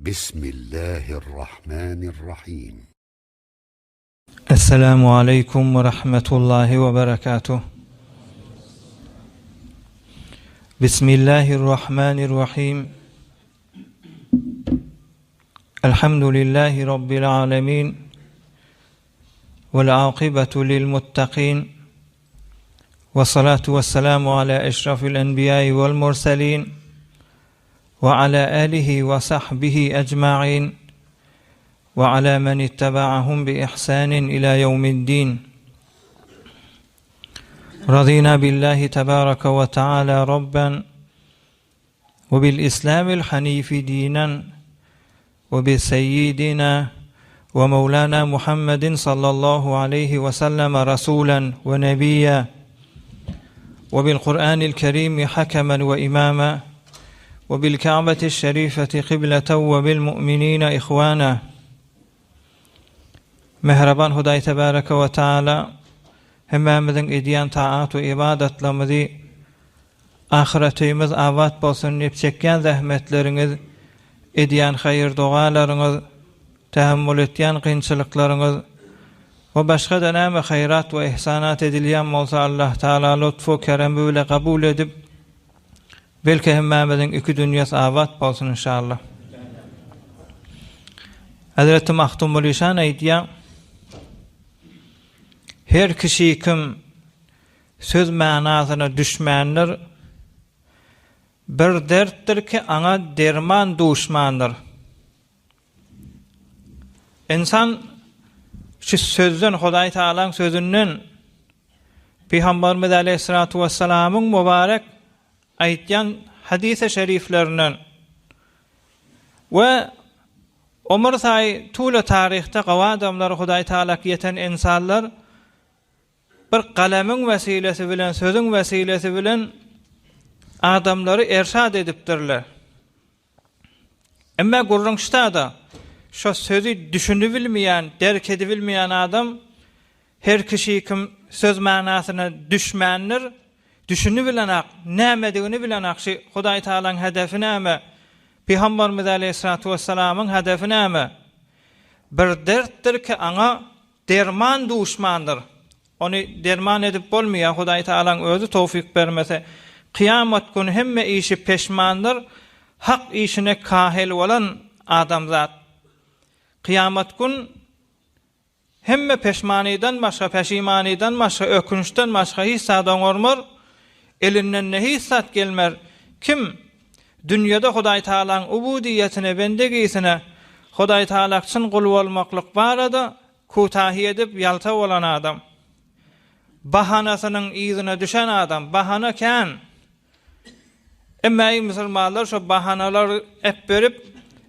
Bismillahirrahmanirrahim. Esselamu aleýkum we rahmetullahi we berekatuh. Bismillahirrahmanirrahim. Elhamdülillahi Rabbil alemin. Vel akibetu lil muttaqin. Ve salatu ve selamu ala eşrafil enbiyai vel murselin. Ve ala alihi ve sahbihi ecma'in. Ve ala men ittaba'ahum bi ihsanin ila yevmiddin. Radina billahi tebaraka ve teala Rabben ve bil İslamil hanifi dinen ve bi seyyidina ve mevlana Muhammedin sallallahu aleyhi ve sellem rasulen ve nebiyya ve bil Kur'anil Kerim hakemen ve imama ve bil Ka'beti şerifeti kıbleten ve bil mu'minine ihwana. Mähriban Hudaý Tebareke we Taala hemmämiziň edýän taat we ybadatlarymyzy ahyretimiz abat bolsun diýip çekýän zähmetleriňiz, edýän haýyr-dogalaryňyz, tähemmül etýän kynçylyklaryňyz we başga-da näme haýrat we ihsanat edilýän bolsa Allah Taala lutfu keremi bile kabul edip Belki hemmämiziň iki dünýesi abat bolsun inşallah. Hezreti Magtymguly şan aýdýar, Her kişi kim söz manasyna düşmändir, bir dertdir ki aňa derman duşmandyr. Ynsan şu sözden, Hudaý Tagalaň sözünden, Pygamberimiz Aleýhissalatu wessalamyň mübarek aýtýan hadysy şeriflerinden we ömür saýy tula taryhda gowy adamlar Hudaý Tagalak ýeten ynsanlar bir galamyň wesilesi bilen, sözüň wesilesi bilen adamlary erşad edipdirler. Emma gürrüň ştada, şo sözi düşünibilmeýän, derk edibilmeýän adam her kişi kim söz manasyna düşmändir, düşünibilenak, nämedigini bilenak, şi Hudaý Tagalaň hedefi näme, Pygamberimiz aleýhissalatu wessalamyň hedefi näme? Bir dertdir ki aňa derman duşmandyr. Ony derman edip bolmaýar, Hudaý Tagalaň özi towfyk bermese. Kyýamat güni hemme işi peşmandyr, hak işine kahel bolan adamzat. Kyýamat gün hemme peşmanydan başga, peşimanydan başga, ökünçden başga hiç zat oňarmar, elinden-de hiç zat gelmer. Kim dünýede Hudaý Tagalaň ubudiýetine, bendegisine, Hudaý Tagala çyn gul bolmaklyk barada Kütahy edip ýalta bolan adam. Bahanasynyň yzyna düşen adam. Bahana kän. Emma eý musulmanlar şo bahanalary äpberip,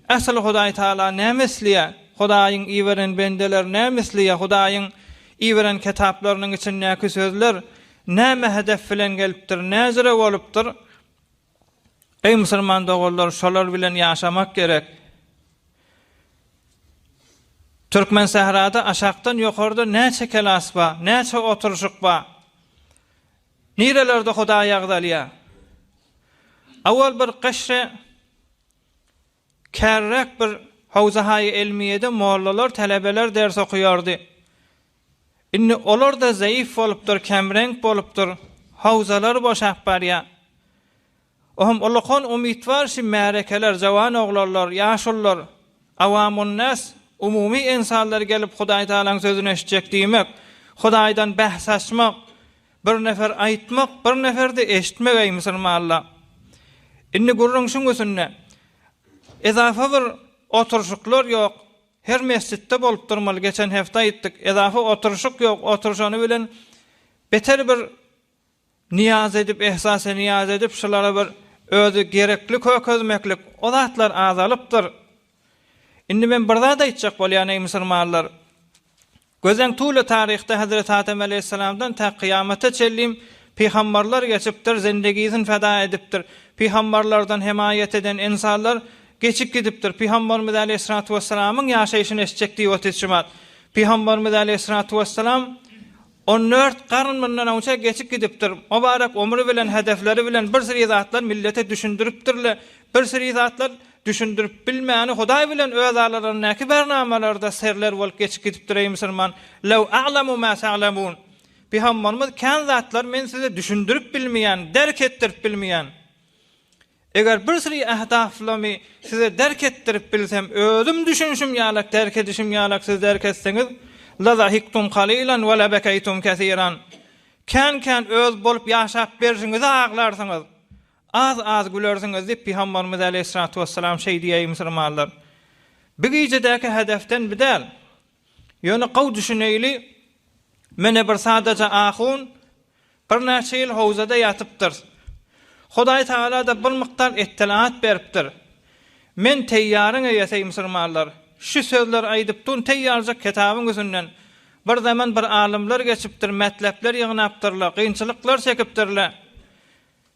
asyl Hudaý Taala näme isleýär? Hudaýyň iberen bendeleri näme isleýär? Hudaýyň iberen kitaplarynyň içindäki sözler näme hedef bilen gelipdir, näzire bolupdyr? Eý musulman doganlar şolar bilen ýaşamak gerek. Türkmensährada aşakdan ýokarda näçe kelas ba, näçe oturyşyk ba. Nirelerde Hudaý agzalýar. Awal bir gyşre kärräk bir howzahaýy elmiýede mollalar, telebeler ders okaýardy. Indi olar-da zeýif bolupdyr, kemreňk bolupdyr, howzalar boşap barýar. Ohm ullakan umyt bar şi märekeler, jawan oglanlar, ýaşulular, awamunnas, umumy ynsanlar gelip Hudaý Tagalaň sözüni eşitjek diýmek, Hudaýdan bähs açmak, bir nefer aýtmak, bir nefer-de eşitmek eý musulmanlar. Indi gürrüň şuň üstünde. Ezafa bir oturyşyklar ýok. Her mesjitde bolup durmaly geçen hepde aýtdyk ezafa oturyşyk ýok oturyşany bilen beter bir nyýaz edip ehsase nyýaz edip şulara bir özi gerekli kökezmeklik o zatlar azalypdyr indi men bir zat aýtjak bolýan eý musulmanlar Gözeň tuly taryhda Hezreti Adem aleýhissalamdan tä kyýamata çenlim pygambarlar geçipdir, zendegisin feda edipdir. Pygambarlardan hemaýat eden ynsanlar geçip gidipdir. Pygambarymyz aleýhissalatu wessalamyň ýaşaýşyny eşitjek diýip otyr şumat. Pygambarymyz aleýhissalatu wessalam 14 garn mundan öňçe geçip gidipdir. Mubarek ömri bilen, hedefleri bilen bir sürü zatlar millete düşündiripdirle, bir sürü zatlar. düşündirip bilmäni Hudaý bilen öz aralaryndaky barnamalarda serler bolup geçip gidipdir eý musulman, Lew a'lemu ma ta'lemun. Pygamberimiz kän zatlar men size düşündirip bilmeýän, derk etdirip bilmeýän. Eger bir syry ähdaflamy size derk etdirip bilsem, özüm düşünşim ýalak derk edişim ýalak siz derk etseňiz, Lazahiktum kalilan we lebekeýtum kesiran. Kän-kän öz bolup ýaşap berşiňize aglarsyňyz. Az-az gülersiňiz diýip Pygamberimiz aleýhissalatu wessalam şeý diýýär musulmanlar. Bu gijedäki hedefden bu däl. Ýöne gowy düşüneýli, menä bir sadaja ahun birnäçe ýyl howzada ýatypdyr. Hudaý Tagala-da bir mukdar ettilaat beripdir. Men teýýaryň eýesi eý musulmanlar. Şu sözleri aýdyp dun teýýarjak kitabyň üstünden bir zaman bir alymlar geçipdir, mätlepler ýygnapdyrlar, kynçylyklar çekipdirler.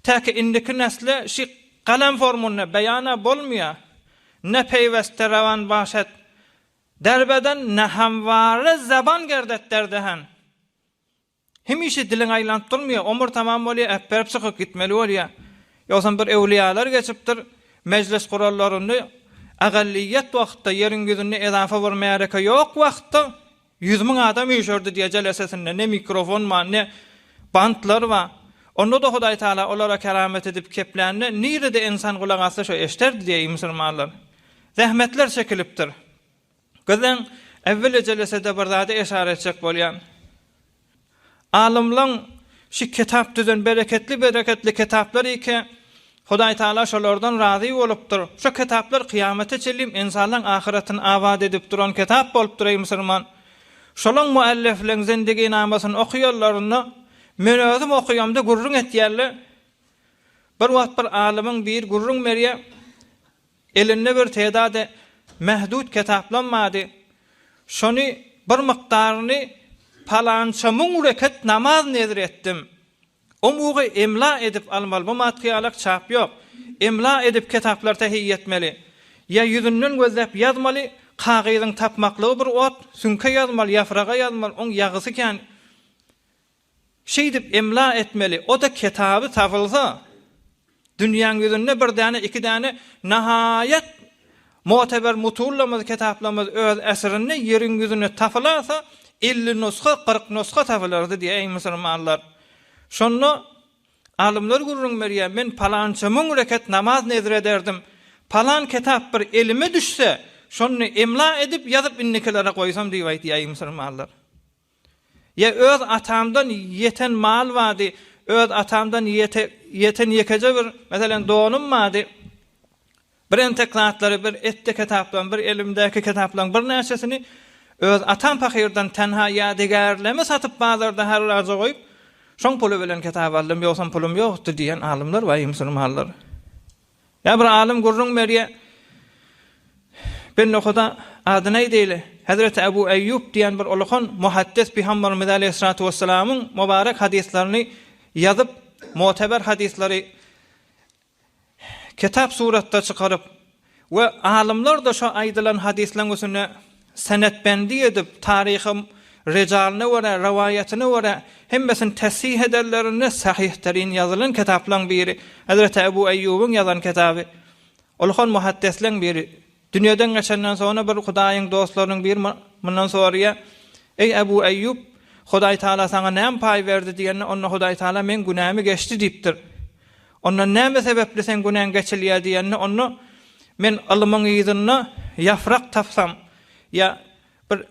Täki indiki nesle şi galam formunda beýan-a bolmaýar. Ne peýweste rewan başet derbeden, ne hamwara zeban gerdet derdehen. Hemişe diliň aýlanyp durmaýar, omur tamam bolýar, äpberip çykyp gitmeli bolýar. Ýogsam bir öwlüýalar geçipdir, mejlis gurallarynda agalliýet wagtda ýeriň ýüzünde ezafa bir märeke ýok wagtda 100 müň adam üýşerdi diýýär jelesesinde, ne mikrofon bar, ne bantlar bar. Onda-da Hudaý Taala olara keramet edip keplände, nirede ynsan gulak assa şo eşderdi diýýär musulmanlar. Zähmetler çekilipdir. Gyzyň, äwweli jelesede bir zada eşara etjek bolýan. Alymlaň şi kitap düzen bereketli-bereketli kitaplary ike, Hudaý Taala şolardan razy bolupdyr. Şo kitaplar kyýamata çenlim ynsanlaň ahyratyny abat edip duran kitap bolupdyr eý musulman. Şolaň muellifleň zindiginamasyny okaýanlarynda men özüm okaýamda gürrüň etýärler. Bir wagt bir alymyň biri gürrüň berýär. Elinde bir tedady mähdut kitaplam bardy. Şony bir mukdaryny palança müň reket namaz nezr etdim. O mugy emla edip almaly, bu matkyýalak çap ýok. Emla edip kitaplar tehiýe etmeli. Ýa ýüzünden gözläp ýazmaly, kagyzyň tapmaklygy bir ot, süňke ýazmaly, ýafraga ýazmaly, oň ýagysy kän. Şeýdip emla etmeli, o-da kitaby tapylsa, dünýäň ýüzünde bir däne, iki däne nahaýat moteber mutullamyz, kitaplarymyz öz äsrinde ýeriň ýüzünde tapylarsa, 50 nusga, 40 nusga tapylardy diýýär, eý musulmanlar. Şonda alymlar gürrüň berýär, men palança müň reket namaz nezr ederdim, palan kitap bir elime düşse, şony emla edip ýazyp indikilere goýsam diýip aýdýar, eý musulmanlar. Ýa öz atamdan ýeten mal bardy, öz atamdan ýete, ýeten ýekeje bir, meselem, donum bardy. Bir entek zatlary, bir etde kitaplaryň, bir elimdäki kitaplaryň birnäçesini öz atam pahyrdan tenha ýadygärleme satyp bazarda harraja goýup, şoň puly bilen kitap aldym, ýogsam pulum ýokdy diýen alymlar bar, eý musulmanlar. Ýa bir alym gürrüň berýär, Bende Huda, adyny aýdaýly, Hezreti Ebu Eýýub diýen bir ulukan muhaddis Pygamberimiz aleýhissalatu wessalamyň mubarek hadyslaryny ýazyp, muteber hadyslary kitap suratda çykaryp we alymlar-da şo aýdylan hadyslaryň üstünde Senetbendi edip, taryhy rejalyna görä, rowaýatyna görä, hemmesini tesih edenlerinde sahyhteryn ýazylan kitaplaryň biri, Hezreti Ebu Eýýubyň ýazan kitaby. Ol han muhaddesleň biri. Dünýeden geçenden soňra bir Hudaýyň dostlarynyň biri mundan soraýar, Eý Ebu Eýýub, Hudaý Tagala saňa näme paý berdi diýende, onda Hudaý Tagala meň günämi geçdi diýipdir. Onda näme sebäpli seň günäň geçilýär diýende, onda men ylmyň yzynda ýaprak tapsam, ýa bir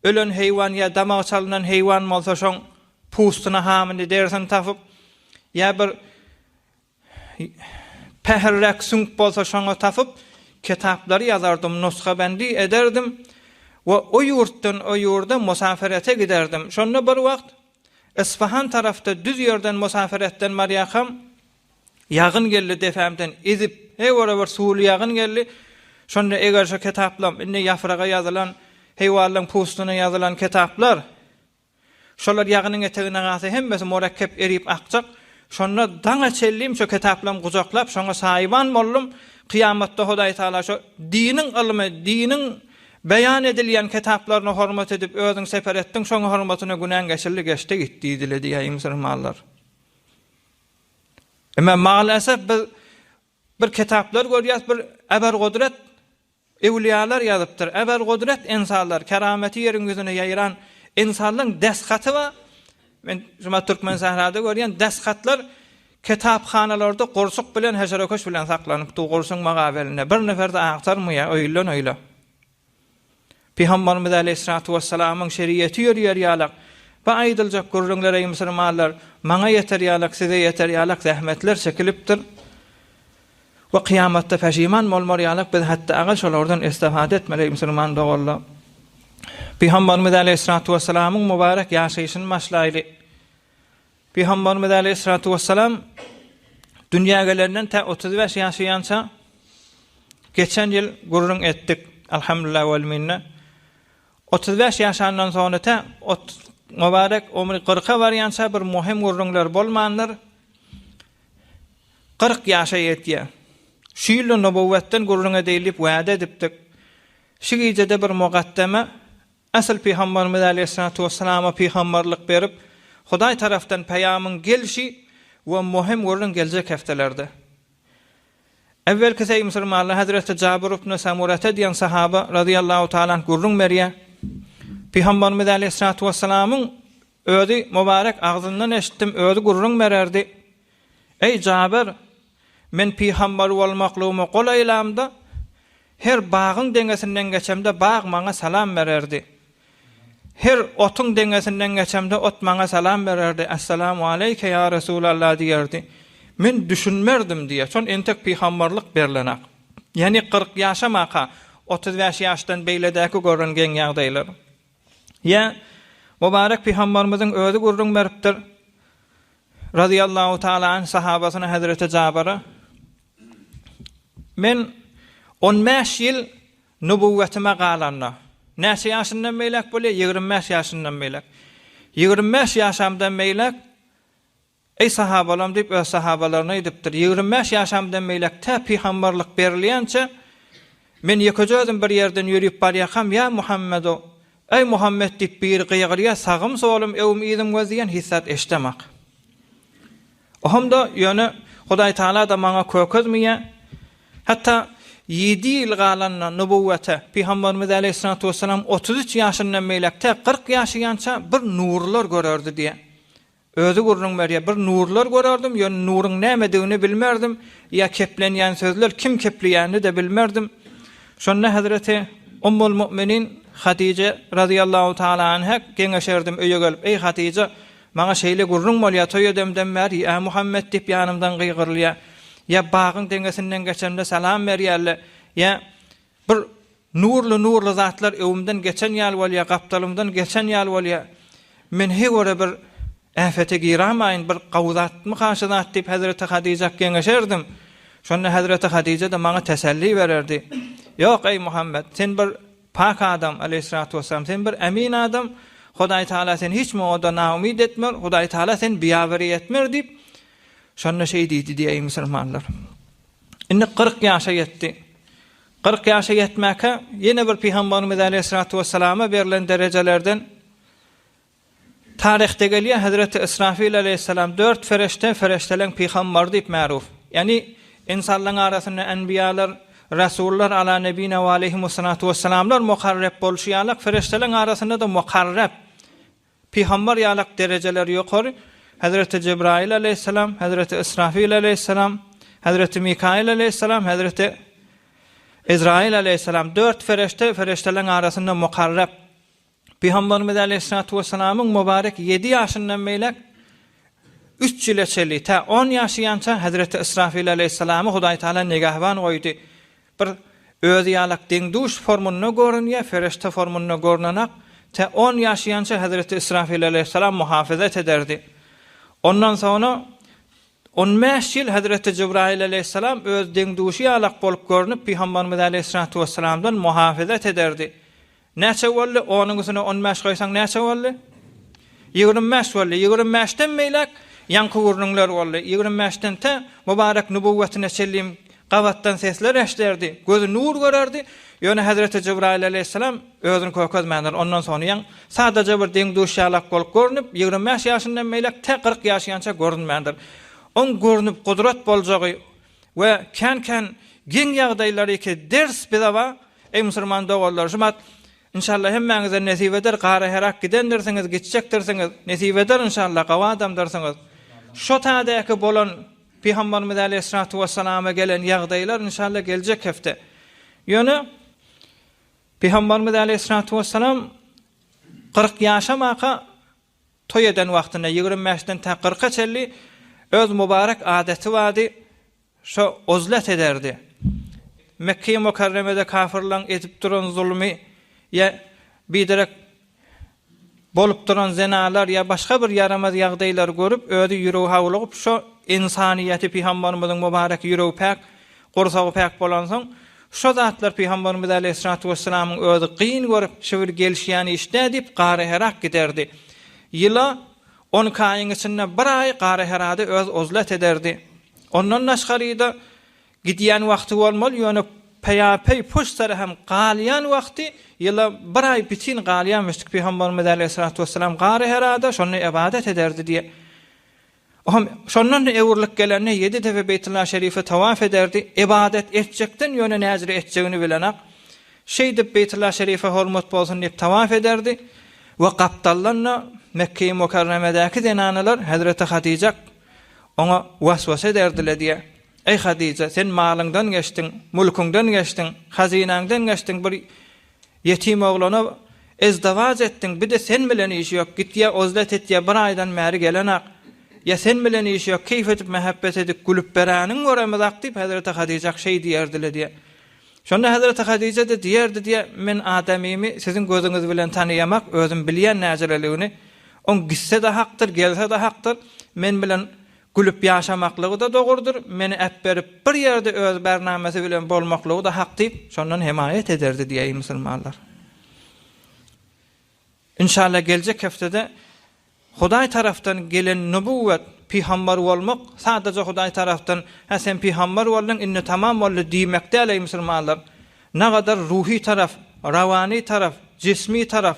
ölen heýwan ýa damagy çalynan heýwan bolsa şoň pustuny, hamyny, derisini tapyp, ýa bir pähirräk süňk bolsa şoňa tapyp, kitaplary ýazardym, nusgabendi ederdim we o ýurtdan o ýurda musaferete giderdim. Şonda bir wagt Isfahan tarapda düz ýerden musaferetden barýarkam, ýagyn geldi depämden ezip, heý-ora bir suwly ýagyn geldi. Şonda eger şo kitaplam, indi ýafraga ýazylan, heýwanlaň pustuna ýazylan kitaplar, şolar ýagynyň etegine galsa hemmesi murekkep erip akjak. Şonda daňa çenlim şo kitaplamy gujaklap, şoňa saýyban boldum. Kyýamatda Hudaý Tagala şo diniň ylmy, diniň Beýan edilýän kitaplaryna hormat edip özüň seper etdiň şoň hormatyna günäň geçildi geçdi git diýdile diýýär musulmanlar. Emma maalesef biz Bir kitaplar görýäs, bir äbergudrat Öwlüýalar ýazypdyr. Äbergudrat ynsanlar, kerameti ýeriň ýüzüne ýaýran ynsanlaryň desthaty bar. Men şumat Türkmensährada görýän desthatlar kitaphanalarda gurçuk bilen heşereköş bilen saklanyp dur, gurşun magabelinde. Bir nefer-de agtarmaýar öýlen öýle. Pygamberimiz aleýhissalatu wessalamyň şeriýeti ýörýär ýalak, bu aýdyljak gürrüňler eý musulmanlar, maňa ýeter ýalak, size ýeter ýalak zähmetler çekilipdir. We kyýamatda peşiman bolmar ýalak biz hatda agal şolardan istifade etmeli eý musulman doganlar. Pygamberimiz aleýhissalatu wessalamyň mübarek ýaşaýşyny başlaýly. Pygamberimiz aleýhissalatu wessalam dünýä gelenden tä 35 ýaşaýança geçen ýyl gürrüň etdik. Alhamdulillah wal minne. 35 ýaşandan soňra tä mübarek ömri 40-a barýança bir möhüm gürrüňler bolmandyr. 40 ýaşa ýetýär. Şu ýylda nübüwwetden gürrüň edeýin diýip wada edipdik. Şu gijede bir mugaddeme Asyl Pygamberimiz aleýhissalatu wessalama pygamberlik berip, Hudaý tarapdan peýamyň gelşi we möhüm gürrüň geljek hepdelerde. Äwwelki seý musulmanlar Hezreti Jabir ibn Samurete diýen sahaba razyýallahu taala anh gürrüň berýär. Pygamberimiz aleýhissalatu wessalamyň özi mübarek agzyndan eşitdim, özi gürrüň bererdi. Eý Jabir, men pygamber bolmaklygyma golaýlamda, Her bagyň deňesinden geçemde bag maňa salam bererdi. Her otuň deňesinden geçemde ot maňa salam bererdi, Essalamu aleýke ýa Resulallah diýerdi. Men düşünmerdim diýýär. Şol entek pygamberlik berlenak. Ýagny 40 ýaşamaka, 35 ýaşdan beýledäki gören geň ýagdaýlar. Ýa Mubarek pygamberimiziň özi gürrüň beripdir. Razyýallahu taala anh sahabasyna Hezreti Jabara Men on bäş ýyl nübüwwetime galanda, näçe ýaşyndan beýläk bolýar? 25 ýaşyndan beýläk. 25 ýaşamdan beýläk, eý sahabalarym diýip öz sahabalaryna aýdypdyr, 25 ýaşamdan beýläk tä pygamberlik berilýänçä, men ýekeje özüm bir ýerden ýörüp barýarkam, ýa Muhammedu, eý Muhammet diýip biri gygyrýar, sagym-solum, öwüm-yzym gözleýän, hiç zat eşdemak. Ohamda ýöne Hudaý Tagala-da maňa kökezmeýär. Hatda ýedi ýyl galanda nubuwwete, Pygamberimiz aleýhissalatu wessalam 33 ýaşyndan beýläk tä 40 ýaşaýança bir nurlar görerdi diýýär. Özi gürrüň berýär, bir nurlar görerdim, ýöne nuruň nämedigini bilmerdim, ýa keplenýän sözler kim kepleýänini-de bilmerdim. Şonda hezreti Ummul Mu'minin Hatyja razyýallahu taala anha geňeşerdim öýe gelip, Eý Hatyja, Maňa şeýle gürrüň bolýar, toý edemden bäri Ýa Muhammet diýip ýanymdan gygyrylýar, ýa bagyň deňesinden geçemde salam berýärler, ýa bir nurly-nurly zatlar öwümden geçen ýaly bolýar, gapdalymdan geçen ýaly bolýar. Men heý göre bir äpete giramaýyn, bir gowy zatmyka şu zat diýip hezreti Hadyja geňeşerdim. Şonda hezreti Hadyja-da maňa teselli bererdi. Ýok, eý Muhammet, sen bir Pak adam, aleýhissalatu wessalam, sen bir ämin adam, Hudaý Tagala seni hiç muňada naumyt etmer, Hudaý Tagala seni biabyry etmer diýip, şonda şeý diýdi diýeýin musulmanlar. Indi 40 ýaşa ýetdi. 40 ýaşa ýetmäkä ýene bir pygamberimiz aleýhissalatu wessalama berlen derejelerden Taryhda gelýär, Hezreti Israfil aleýhissalam dört fereşte, fereşteleň pygambary diýip märuf. Ýagny ynsanlaryň arasynda enbiýalar, resullar ala nebina we aleýhimussalatu wessalamlar mukarreb bolşy ýalak, fereşteleň arasynda-da mukarreb, pygambar ýalak derejeleri ýokary Hezreti Jebraýyl aleýhissalam, Hezreti Israfil aleýhissalam, Hezreti Mikaýyl aleýhissalam, Hezreti Ezraýyl aleýhissalam dört fereşte, fereşteleň arasynda mukarreb. Pygamberimiz aleýhissalatu wessalamyň mübarek ýedi ýaşyndan beýläk üç ýyla çenli, tä on ýaşaýança Hezreti Israfil aleýhissalamy Hudaý Tagala negahban goýdy. Bir özi ýalak deň-duş formunda görünýär, fereşte formunda görünenak, tä on ýaşaýança Hezreti Israfil aleýhissalam muhafazat ederdi. Ondan soňra on bäş ýyl Hezreti Jibraýyl aleýhissalam öz deň-duşy ýalak bolup görnüp Pygamberimiz aleýhissalatu wessalamdan muhafazat ederdi. Näçe boldy? Onuň üstüne on bäş goýsaň näçe boldy? 25 boldy. 25-den beýläk ýaňky gürrüňler boldy. 25-den tä mübarek nübüwwetine çenli gabatdan sesler eşiderdi, gözi nur görerdi. Ýöne hezreti Jebraýyl aleýhissalam özüni kökezmändir. Ondan soň ýaň sadaja bir deň-duş ýalak bolup görnüp, 25 ýaşyndan beýläk tä 40 ýaşaýança görünmändir. Oň görnüp gudrat boljagy. We kän-kän geň ýagdaýlary ki ders bize bar. Eý musulman doganlar şumat inşallah hemmäňize nesip eder gara herak gidendirsiňiz gitjekdirsiňiz nesip eder inşallah gawy adamdyrsyňyz. Şo tädäki bolan Pygambarymyz aleýhissalatu wessalama gelen ýagdaýlar inşallah geljek hepde. Ýöne Pygambarymyz aleýhissalatu wessalam 40 ýaşamaka Toý eden wagtynda 20 bäşden tä kyrka çenli öz mübarek adaty bardy, şo uzlet ederdi. Mekge-i Mükerremede kafyrlaryň edip duran zulmy ýa biderek bolup duran zenalar ýa başga bir ýaramaz ýagdaýlary görüp, özi ýüregi howlugyp, şo ynsanyýeti pygambarymyzyň mübarek ýüregi päk, gursagy päk bolansoň, şo zatlar pygambarymyz aleýhissalatu wessalamyň özi kyn görüp, şu bir gelişýän iş däl diýip, Gary Herak giderdi. Ýyla on iki aýyň içinde bir aý Gary Herada öz uzlet ederdi. Ondan daşgary-da Gidýän wagty bolmaly, ýöne peýapeý puşsara hem galýan wagty ýyla bir aý bitin galýarmyşdyk Pygamberimiz aleýhissalatu wessalam Gary Herada şonda ybadat ederdi diýe. Ohm şondan-da öwrülip gelende ýedi depe Beýtullah Şerife tawaf ederdi, ybadat etjekden ýöne näjre etjegini bilenak. Şeýdip Beýtullah Şerife hormat bolsun diýip tawaf ederdi we gapdaldan-da Mekgeýi Mukarremedäki zenanalar Hezreti Hatyjak oňa waswasa ederdiler diýe. Eý Hadyja, sen malyňdan geçdiň, mülküňden geçdiň, hazynaňdan geçdiň, bir ýetim oglana ezdawaç etdiň, bir-de sen bilen işi ýok, gitýä ozlet etýä bir aýdan bäri gelenak, ýa sen bilen işi ýok, keýp edip mähebbet edip gülüp beräniň göremizak diýip hezreti Hadyjak şeý diýerdi-le diýýä. Şonda hezreti Hadyja-da diýerdi diýýä, men adamymy siziň gözüňiz bilen tanaýamak, özüm bilýän näjireligini, oň gitse-de hakdyr, gelse-de hakdyr, men bilen Gülüp ýaşamaklygy-da dogrudyr, meni äpberip bir ýerde öz bärnamesi bilen bolmaklygy-da hak diýip, şondan hemaýat ederdi diýeý musulmanlar. Inşallah geljek hepdede Hudaý tarapdan gelen nubuwwet, pygambar bolmak, sadaja Hudaý tarapdan, hä sen pygambar bolduň, indi tamam boldy diýmek däl eý musulmanlar. Nagadar ruhy taraf, rawany taraf, jismi taraf,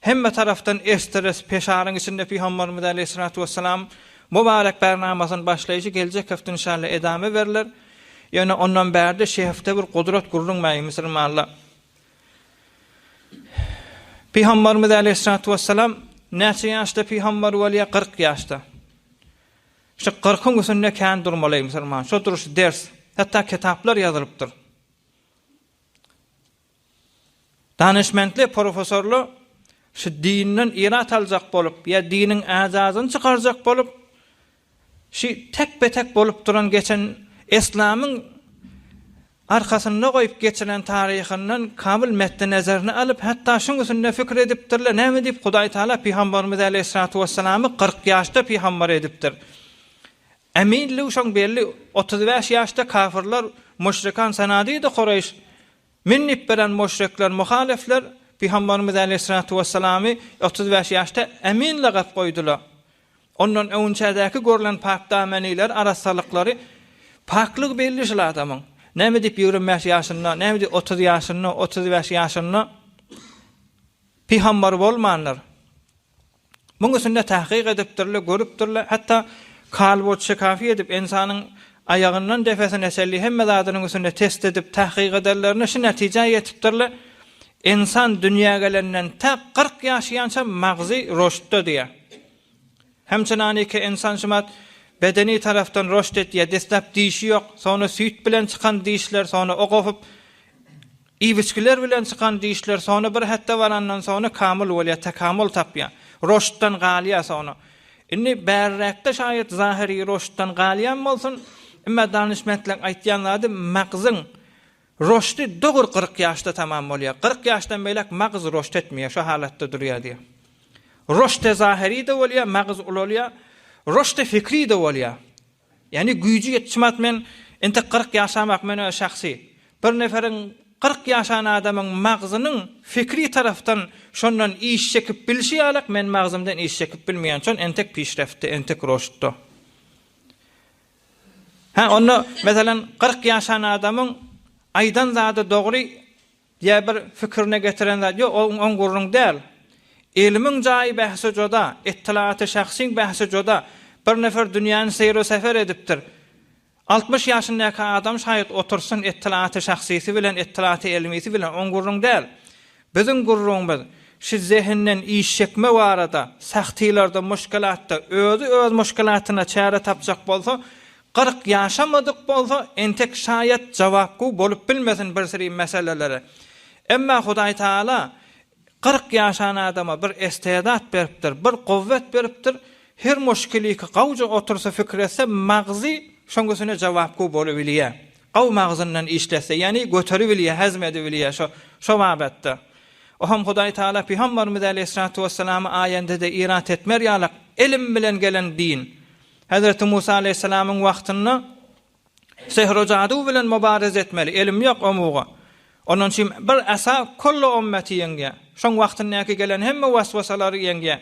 Hemme tarapdan esdiris, peşaryň içinde Pygamberimiz aleýhissalatu wessalam mübarek bernamasyny başlaýşy geljek hepde inşallah edame berler. Ýöne ondan bärde şi hepde bir gudrat gürrüň bäý musulmanlar. Pygamberimiz aleýhissalatu wessalam näçe ýaşda pygamber bolýar? 40 ýaşda. Şu 40-yň üstünde kän durmaly musulman. Şo duruş ders. Hatda kitaplar ýazylypdyr. Danyşmentli professorlar şu dinden irat aljak bolup ýa diniň äjazyny çykarjak bolup, şu tekbe-tek bolup duran geçen eslamyň arkasynda goýup geçiren taryhyndan kamyl metdi nezerini alyp, hatda şuň üstünde pikir edipdirler, näme diýip Hudaý Taala Pygamberimiz aleýhissalatu wessalamy 40 ýaşda pygamber edipdir. Eminligi şoň belli, 35 ýaşda kafirler, müşrikan sanadidi Kureýş Men diýip beren muşrikler, muhalifler Pygamberimiz aleýhissalatu wessalamy 35 ýaşda Emin lagap goýdular. Ondan öňünçädäki görlen pakdameniler, arassalyklary, paklygy belli şul adamyň. Näme diýip 25 ýaşynda, näme diýip 30 ýaşynda, 35 ýaşynda pygamber bolmandyr. Muň üstünde tahkyk edipdirler, görüpdirler. Hatda kalbot şikafi edip, ynsanyň aýagyndan depesine çenli hemme zadynyň üstünde test edip, tahkyk edenlerinde şu netijä ýetipdirler, Ynsan dünýä gelenden tä 40 ýaşaýança magzy roştda diýýär. Hemçinaniki ynsan şumat bedeni tarapdan roşt etýär, deslap dişi ýok, soňra süýt bilen çykan dişler, soňra o gopup, Iýip-içgiler bilen çykan dişler soňra bir hetde barandan soňra kamyl bolýar, tekamul tapýar. Roştdan galýar soňra. Indi bärräkde şaýat zahyry roştdan galýan bolsun, emma danyşmentleň aýtýan zady magzyň roşty dogry 40 ýaşda tamam bolýar. 40 ýaşdan beýläk magz roşt etmeýär, şo halatda durýar diýýär. Roşt-e zahyry-da bolýar, magz ulalýar, roşt-e fikri-de bolýar. Ýagny güýji ýetişmez men entek 40 ýaşamak men öz şahsy bir neferiň 40 ýaşan adamyň magzynyň fikri tarafdan şondan iş çekip bilşi ýalak men magzymdan iş çekip bilmeýän şon entek pişreftde entek roştda. Hä onda meselem 40 ýaşan adamyň aýdan zady dogry Ýa bir pikirine getiren zat ýok, ol oň gürrüň däl. Ylmyň jaýy bähsi juda, yttylaty şahsyň bähsi juda. Bir nefer dünýäni seýru-sefer edipdir. 60 ýaşyndaky adam şaýat otursyn ettilaty şahsysy bilen ettilaty elmisi bilen oň gürrüň däl. Biziň gürrüňimiz şi zehinden iş çekme barada sahtylarda muşkilatda özi öz muşkilatyna çäre tapjak bolsa 40 ýaşamadyk bolsa entek şaýat jawapgu bolup bilmesin bir sri meselelere. Emma Hudaý Taala 40 ýaşan adama bir estedat beripdir, bir guwwet beripdir, her muşkiliki gawja otursa pikir etse magzy şoň üstüne jawapgu bolubilýä. Gaw magzyndan işletse, ýagny göteribilýä, hezm edibilýä şo şo babatda. Oham Hudaý Taala Pygambarymyz aleýhissalatu wessalamy aýendede irat etmer ýalak elm bilen gelen din. Hezreti Musa aleýhissalamyň wagtynda Sehr-u-jadu bilen mübareze etmeli, elim ýok omuga. Ondan üçin bir asa kullu ummeti ýeňýär. Şoň wagtyndaky gelen hemme waswasalary ýeňýär.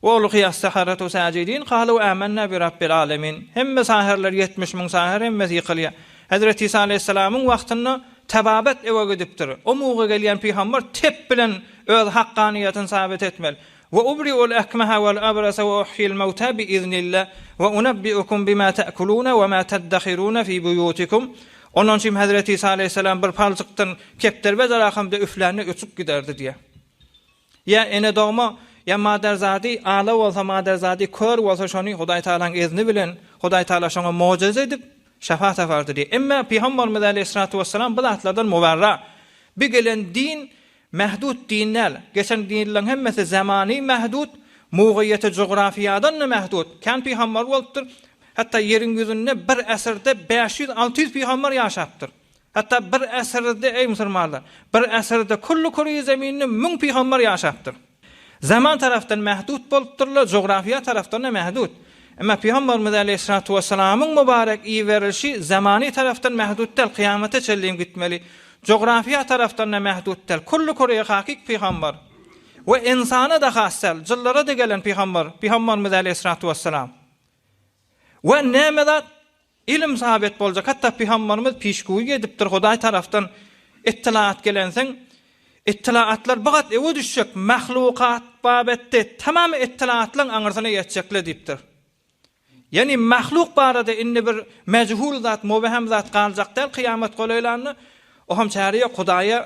Wa ulqiýas-saharatu sajidin kalu amanna bi rabbil alemin. Hemme saherler 70 müň saher hemmesi ýykylýar. Hezreti Isa aleýhissalamyň wagtynda tababet ewe gidipdir. Omuga gelýän pygamber tep bilen öz hakkanyýetini sabit etmeli. We ubri'ul ekmehe wel abrasa we uhyil mewta bi iznillah we unebbi'ukum bima te'kulune we ma teddehirune fi buýutikum. Ondan üçin Hezreti Isa aleýhissalam bir palçykdan kepder bejer ahamda üflände öçüp giderdi diýýär. Ýa ene dogma, ýa maderzady ala bolsa maderzady kör bolsa şony Hudaý Tagalaň izni bilen Hudaý Tagala şoňa mojize edip şefa tapardy diýýär. Emma Pygamberimiz aleýhissalatu wessalam bu zatlardan mubarra. Bi gelen din Mähdut din däl. Geçen dinleriň hemmesi zamany mähdut, mugyýeti jugrafiýadan-da mähdut. Kän pygamber bolupdyr. Hatda ýeriň ýüzünde bir asyrda 500-600 pygamber ýaşapdyr. Hatda bir asyrda, eý musulmanlar, bir asyrda külli küreýi zeminde 1000 pygamber ýaşapdyr. Zaman tarapdan mähdut bolupdyrlar, jugrafiýa tarapdan-da mähdut. Emma Pygamberimiz aleýhissalatu wessalamyň mübarek iberilişi zamany tarapdan mähdut däl, kyýamata çenli gitmeli. Jugrafiýa tarapdan-da mähdut däl. Kulli küreýe hakyk pygamber. We ynsana-da has däl, jynlara-da gelen pygamber, Pygamberimiz aleýhissalatu wessalam. We näme zat? Ilim sabit boljak hatda pygambarymyz pişgüýi edipdir Hudaý tarafdan ittilaat gelenseň ittilaatlar bir gat ewe düşjek mahlukat babetde tamam ittilaatlaň aňyrsyna ýetjekle diýipdir. Ýani mahluk barada indi bir mejhul zat mubehem zat galjak däl kyýamat golaýlanda oham çäre ýok Hudaýa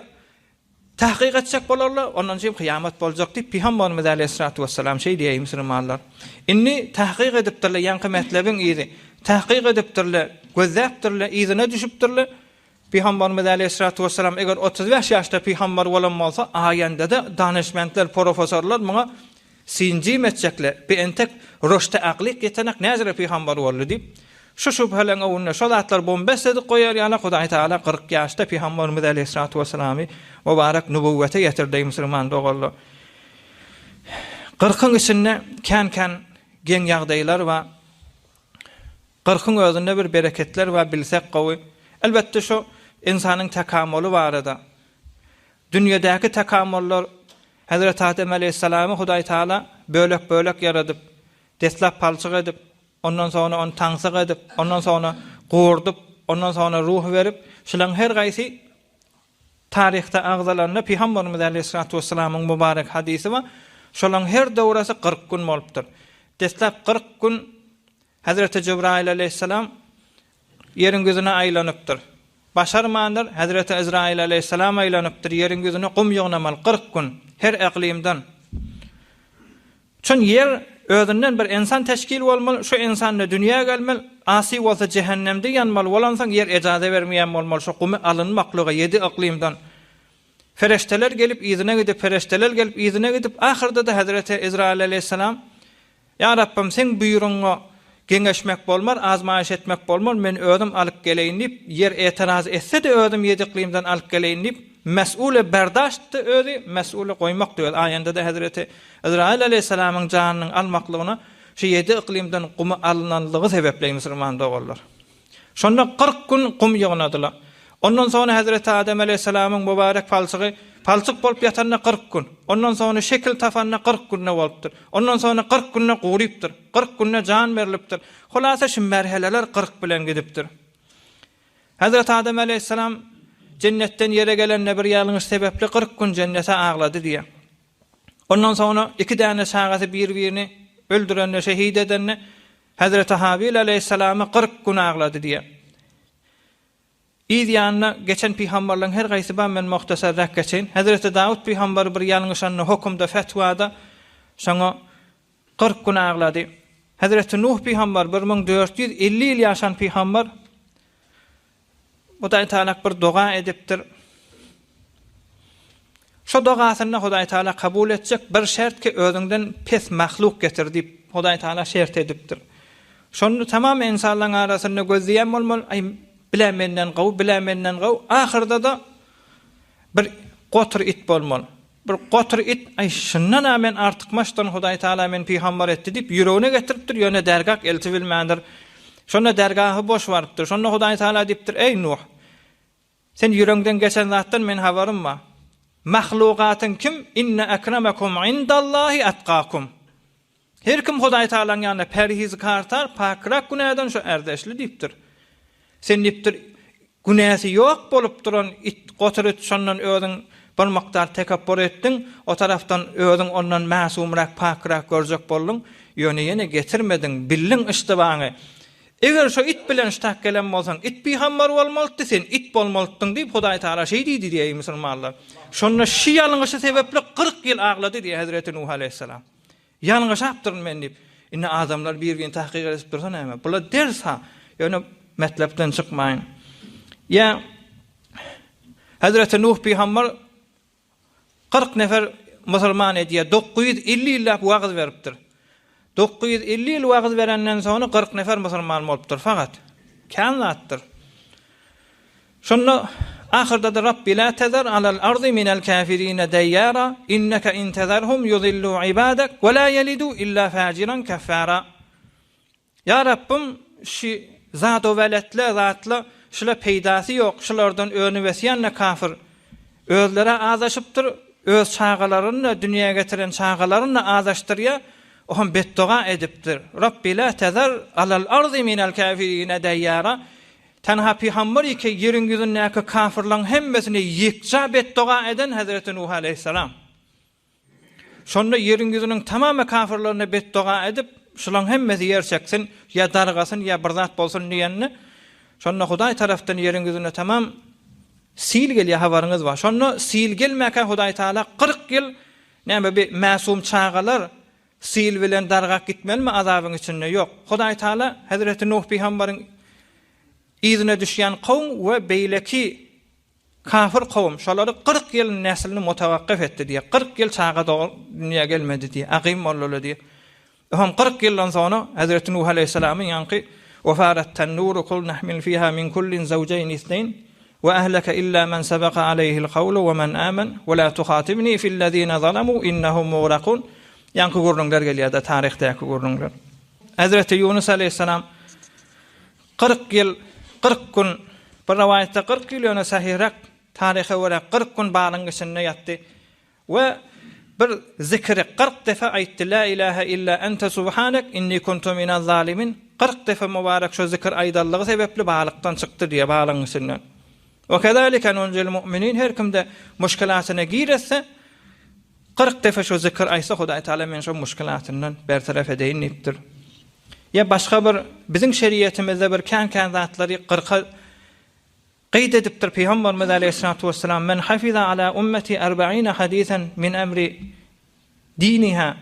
Tahkyk etjek bolarlar, ondan soň kyýamat boljak diýip, Pygamberimiz aleýhissalatu wessalam şeý diýýär, musulmanlar. Indi tahkyk edipdirler, ýaňky metlebiň yzy. Tahkyk edipdirler, gözläpdirler, yzyna düşüpdirler. Pygamberimiz aleýhissalatu wessalam eger 35 ýaşda pygamber bolan bolsa, aýanda-da danyşmentler, professorlar muňa Synjym etjekle, bi entek rüşde aklyk ýetenek näzire pygambar boldy diýip, şu şübheleň öňünde şo zatlar bombest edip goýar ýaly Hudaý Tagala 40 ýaşda pygambarymyz aleýhissalatu wessalamy mubarek nübüwwete ýetirdi eý musulman doganlar. Kyrkyň içinde kän-kän geň ýagdaýlar bar. Kyrkyň özünde bir bereketler bar bilsek gowy. Elbetde şu ynsanyň tekamuly barada. Dünýedäki tekamullar Hezreti Adem aleýhissalamy Hudaý Tagala bölek-bölek ýaradyp, deslap palçyk edip, ondan soňra ony taňsyk edip, ondan soňra gurdup, ondan soňra ruh berip, şularyň her gaýsy taryhda agzalanda Pygamberimiz aleýhissalatu wessalamyň mübarek hadysy bar. Şolaryň her döwresi 40 gün bolupdyr. Deslap 40 gün Hezreti Jebraýyl aleýhissalam ýeriň ýüzüne aýlanypdyr. Başarmandyr, Hezreti Ezraýyl aleýhissalam aýlanypdyr, ýeriň ýüzüne gum ýygnamaly 40 gün, her yklymdan. Çün ýer özünden bir ynsan teşkil bolmaly, şu ynsan-da dünýä gelmeli, asy bolsa jähennemde ýanmaly bolansoň ýer ejaza bermeýän bolmaly şu gumy alynmaklyga ýedi yklymdan. Fereşteler gelip yzyna gidip, fereşteler gelip yzyna gidip, ahyrda-da Hezreti Ezraýyl aleýhissalam Ýa Rabbym, Seň buýrugyňa geňeşmek bolmar, azmaýyş etmek bolmar, men özüm alyp geleýin diýip, ýer etiraz etse-de özüm ýediklymdan alyp geleýin diýip, mes'ule berdaştdy özi, mes'ule goýmakdy özi. Aýanda-da hezreti Yzraýyl aleýhissalamyň janynyň almaklygyna şu ýedi yklymdan gumy alynanlygy sebäpli musulman doganlar. Şonda 40 gün gum ýygnadylar. Ondan soňra hezreti Adem aleýhissalamyň mübarek palçygy palçyk bolup ýatanda 40 gün, ondan soňra şekil tapanda 40 günde bolupdyr. Ondan soňra 40 günde gurypdyr. 40 günde jan berlipdir. Hulasa şu merheleler 40 bilen gidipdir. Hezreti Adem aleýhissalam jennetden ýere gelende bir ýalňyş sebäpli 40 gün jennete aglady diýýär. Ondan soňra iki däne çagasy bir-birini öldürende, şehit edende. Hezreti Habil aleýhissalama 40 gün aglady diýýär. Yz ýanyna geçen pygamberleň her gaýsy bar men muhtasarrak geçeýin. Hezreti Dawut pygamber bir ýalňyşanda hokumda fetwada şoňa 40 gün aglady. Hezreti Nuh pygamber 1450 ýyl ýaşan pygamber Hudaý Taala bir doga edipdir. Şo dogasynda Hudaý Taala kabul etjek bir şert ki özüňden pes mahluk getir diýip Hudaý Taala şert edipdir. Şonda tamam ynsanlaryň arasynda gözleýän bolmaly, aý bilä menden gowy, bilä menden gowy, ahyrda-da bir gotur it bolmaly. Bir gotur it, aý şundan-a men artykmaçdyryn, Hudaý Taala meni pygamber etdi diýip ýüregine getiripdir, ýöne dergah eltibilmändir. Şonda dergahy boş barypdyr. Şonda Hudaý Taala diýipdir, Eý Nuh! Sen ýüregiňden geçen zatdan men habarym bar. Mahlugatyň kim? Inne ekremekum indallahi etkakum. Her kim Hudaý Tagalaň ýanynda perhizkartar, pakrak günäden şo ärdeşli diýipdir. Sen diýipdir, günäsi ýok bolup duran it, gotur it şondan özüň bir mukdar tekepbur etdiň, o tarapdan özüň ondan mäsumrak, pakrak görjek bolduň, ýöne ýene getirmediň, bildiň yştybaňy. Eger şo it bilen ştak gelen bolsaň, it pygamber bolmalydy, sen it bolmalydyň diýip, Hudaý Tagala şeý diýdi diýýär, eý musulmanlar. Şonda şi ýalňyşy sebäpli 40 ýyl aglady diýýär Hezreti Nuh aleýhissalam. Ýalňyşapdyryn men diýip. Indi adamlar bir-birini tahkyk edişip dursa näme? Bular ders-ha. Ýöne metlepden çykmaýyn. Ýa Hezreti Nuh pygamber 40 nefer musulman edýär. 950 ýyllap wagyz beripdir. 950 ýyl wagyz berenden soňra 40 nefer musulman bolupdyr fakat. Kän zatdyr. Şonda ahyrda-da Rabbi la tezar alal ardy minel kafirine deýýara inneke in tezarhum yuzillu ibadek we la yelidu illa fajiran keffara. Ýa Rabbym şi zadoweletle zatla şula peýdasy ýok şulardan önüp ösýände kafir özlerä azaşypdyr öz çagalaryny-da dünýä getiren çagalaryny-da azaşdyrýa ohem betdoga edipdir Rabbi la tezar alal ardy minel kafirine deýýara Tenha pygamber ike ýeriň ýüzündäki kafyrlaň hemmesine ýekja betdoga eden Hezreti Nuh aleýhissalam. Şonda ýeriň ýüzüniň tamamy kafyrlaryna betdoga edip, şulaň hemmesi ýer çeksin, ýa dargasyn, ýa bir zat bolsun diýende, şonda Hudaý tarapdan ýeriň ýüzüne tamam sil gelýär habaryňyz bar. Şonda sil gelmäkä Hudaý Taala 40 ýyl näme bi mäsum çagalar sil bilen dargap gitmelimi azabyň içinde? Ýok. Hudaý Taala Hezreti Nuh pygambaryň yzyna düşýän kowum we beýleki Kafir kowum şolary 40 ýyl neslini mutawakgyf etdi diýýär. 40 ýyl çaga dogrup dünýä gelmedi diýýär. Agym boldular diýýär. Ohm 40 ýyldan soňra Hezreti Nuh aleýhissalamyň ýaňky Wa farat tannuru kul nahmil fiha min kullin zawjayn isneyn wa ahlaka illa men sabaka aleýhil kawlu wa men amen wa la tuhatibni fillezine zalamu innahum mugrakun ýaňky gürrüňler gelýär-de taryhdaky gürrüňler. Hezreti Ýunus aleýhissalam 40 ýyl, 40 gün, bir rowaýatda 40 ýyl, ýöne sahyrak taryha görä 40 gün balyň içinde ýatdy we bir zikiri 40 depe aýtdy, La ilahe illa ente subhanek inni kuntu minez zalimin. 40 depe mübarek şo zikir aýdanlygy sebäpli balykdan çykdy diýýär, balygyň içinden. We kezalike nunjil mu'minin her kimde muşkilatyna giretse 40 depe şo zikir aýtsa Hudaý Taala men şo muşkilatyndan bertaraf edeýin diýipdir. Ýa başga bir biziň şeriýetimizde bir kän-kän zatlary gyrka gyýt edipdir Pygamberimiz aleýhissalatu wessalam, Men hafiza ala ummeti erbaine hadisen min emri diniha.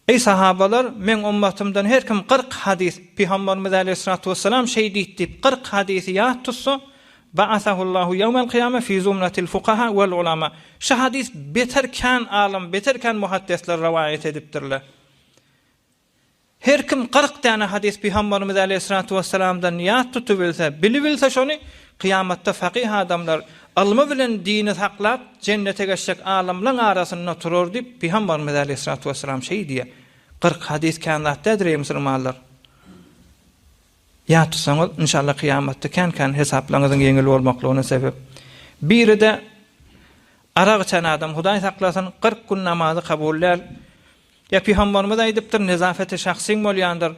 Eý sahabalar, meň ummatymdan her kim 40 hadys, Pygamberimiz aleýhissalatu wessalam şeý diýdi diýip 40 hadysy ýat tutsa, Ba'asahullahu ýewmel kyýame fi zumratil fukaha wel ulama. Şu hadys beter kän alym, beter kän muhaddesler rowaýat edipdirler. Her kim 40 däne hadys Pygamberimiz aleýhissalatu wessalamdan ýat tutubilse, bilibilse şony, kyýamatda fakyh adamlar ylmy bilen dini saklap, jennete geçjek alymlaň arasynda turar diýip, Pygamberimiz aleýhissalatu wessalam şeý diýýär. 40 hadys kän zat däldir eý musulmanlar. Ýat tutsaňyz, inşallah kyýamatda kän-kän hesaplaryňyzyň ýeňil bolmaklygyna sebep. Biri-de arak içen adam, Hudaý saklasyn, 40 gün namazy kabul däl. Ýa pygamberimiz aýdypdyr, nezafeti şahsyň bolýandyr.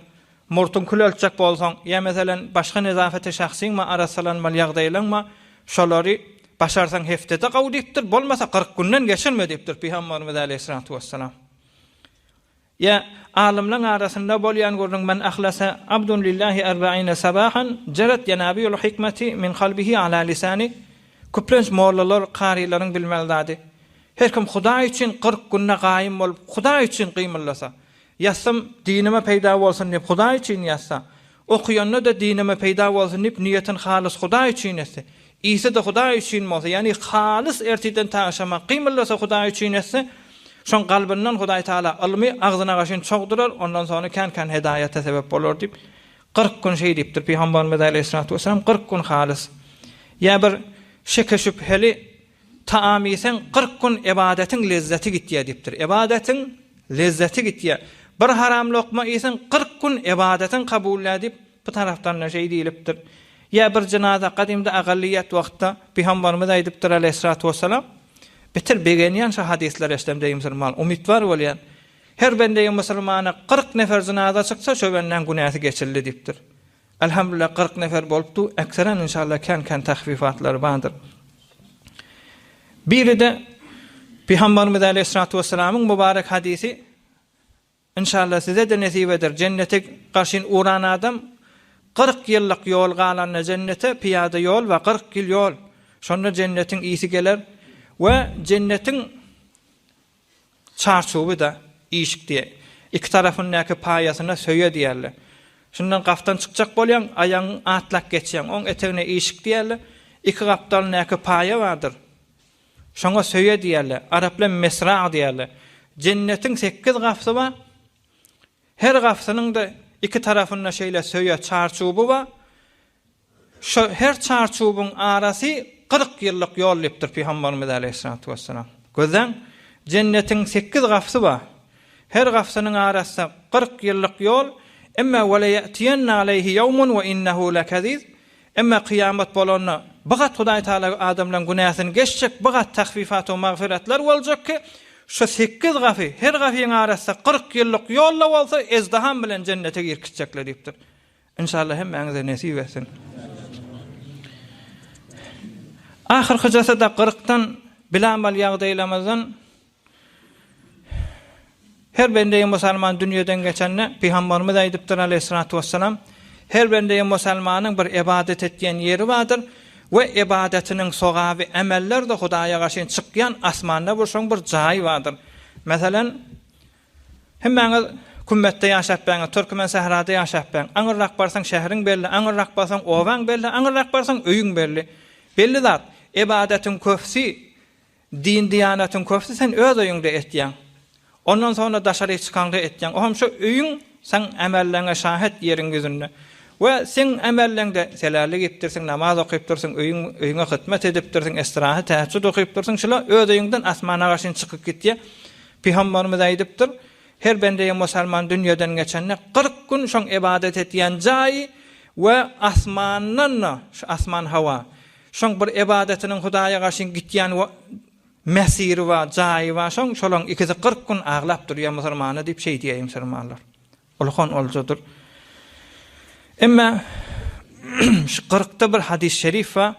Murtuň kül eltjek bolsaň, ýa meselen başga nezafeti şahsyňmy arassalanmaly ýagdaýlaňmy, şolary başarsaň heftede gowy diýipdir, bolmasa 40 günden geçirme diýipdir pygamberimiz aleýhissalatu wessalam. Ýa alymlaň arasynda bolýan gürrüň Men ahlasa abdun lillahi erbaine sabahan jarat ýanabiul hikmeti min kalbihi ala lisani Köplenç mollalar, karylaryň bilmeli zady. Her kim Hudaý üçin 40 günde gaýym bolup, Hudaý üçin gymyldasa, ýatsam dinime peýda bolsun diýip Hudaý üçin ýatsa, Okuyanda-da dinime peýda bolsun diýip niýetini halys Hudaý üçin etse, iýse-de Hudaý üçin bolsa, ýagny halys ertirden ta agşama gymyldasa Hudaý üçin etse, şoň kalbyndan Hudaý Tagala ylmy agzyna gaşyn çogdurar, ondan soňra kän-kän hedaýata sebep bolar diýip, 40 gün şeý diýipdir Pygamberimiz aleýhissalatu wessalam, 40 gün halys. Ýa bir şeke-şübheli Taam iýseň 40 gün ybadatyň lezzeti gitýär diýipdir. Ybadatyň lezzeti gitýär. Bir haram lokma iýseň 40 gün ybadatyň kabullär diýip, bu tarapdan-da şeý diýlipdir. Ýa bir jynaza gadymda agallyýat wagtda Pygambarymyz aýdypdyr aleýhissalatu wessalam, Beter begenýän şu hadyslary eşidemde eý musulman, umytwar bolýan. Her bendeýi musulmana 40 nefer jynaza çyksa şo bendäň günäsi geçildi diýipdir. Elhamdülillah 40 nefer bolupdy, ekseren inşallah kän kän tahfifatlary bardyr. Biri-de Pygamberimiz Aleyhissalatu vesselamyň mübarek hadysy inşallah size-de nesip eder. Jennete garşyn uran adam 40 ýyllyk ýol galanda jennete pyýada ýol we 40 ýyl ýol. Şonda jennetiň ysy geler we jennetiň Çarçuwy-da, işik diýe. Iki tarapyndaky paýasyna söýe diýerler. Şundan gapdan çykjak bolýaň, aýagyňy atlap geçýäň. Oň etegine işik diýerler. Iki gapdalyndaky paýa bardyr. Şoňa söýe diýerler. Araplar mesrag diýerler. Jennetiň sekiz gapysy bar. Her gapysynyň-da iki tarapynda şeýle söýe çarçuwy bar. Şo her çarçuwyň arasy 40 ýyllyk ýol diýipdir Pygamberimiz aleýhissalatu wessalam. Gözläň, jennetiň sekiz gapysy bar. Her gapysynyň arasy 40 ýyllyk ýol, emma weleýetiýenne aleýhi ýewmun we innehu lekeziz. Emma kyýamat bolanda bir gat Hudaý Taala adamlaryň günäsini geçjek, bir gat tahfifat we magfiratlar boljak ki, şo sekiz gapy, her gapyň arasy 40 ýyllyk ýol-da bolsa ezdiham bilen jennete girip gitjekler diýipdir. Inşallah hemmäňize nesip etsin. Ahyrkyjasy-da kyrkdan bilamal ýagdaýlamyzdan her bendeýi musalman dünýeden geçende Pygamberimiz aýdypdyr aleýhissalatu wessalam, her bendeýi musalmanyň bir ybadat etýän ýeri bardyr we ybadatynyň sogaby emeller-de Hudaýa garşy çykýan asmanda bir şoň bir jaýy bardyr. Meselem, Hemmäňiz kümmetde ýaşap bäňiz, Türkmen sährada ýaşap bäň. Aňyrrak barsaň şäheriň belli, aňyrrak barsaň obaň belli, aňyrrak barsaň öýüň belli. Belli zat, ybadatyň köpüsi, din-diýanatyň köpüsi sen öz öýüňde etýäň. Ondan soňra daşaryk çykaňda etýäň. Ohem şo öýüň seň ämelleňe şahet ýeriň ýüzünde. We seň ämelleňde selärlik edipdirsiň, namaz okypdyrsyň, öýüň öýüňe hytmat edipdirsiň, estirahat, täheçjüd okypdyrsyň, şular öz öýüňden asmana garşyn çykyp gitýär. Pygamberimiz aýdypdyr, Her bendeýe musalman dünýeden geçende 40 gün şoň ybadat etýän jaýy we asmandan-da, şu asman hawa, şoň bir ybadatynyň Hudaýa garşy gitýän mesiri bar, jaýy bar şoň, şolaň ikisi 40 gün aglap durýar musulmana diýip şeý diýýär musulmanlar. Ulkan oljadyr. Emma şu kyrkda bir hadys şerif bar.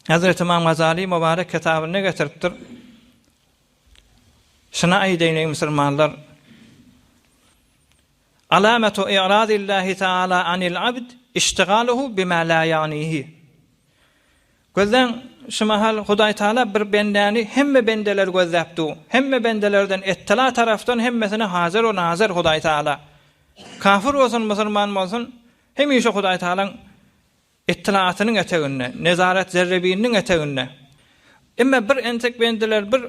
Hazreti Imam Gazali mübarek kitabynda getiripdir. Şuny aýdaýyn eý musulmanlar, Alametu i'radillahi taala anil abd iştigaluhu bima la ya'nihi. Gözläň, şu mahal Hudaý Taala bir bendäni hemme bendeler gözläp dur. Hemme bendelerden ettila tarafdan hemmesine hazir we nazir Hudaý Taala. Kafir bolsun, musulman bolsun, hemişe Hudaý Taalaň Yttylatynyň eteginde, nezaret zerrebininiň eteginde. Emma bir entek bendeler bir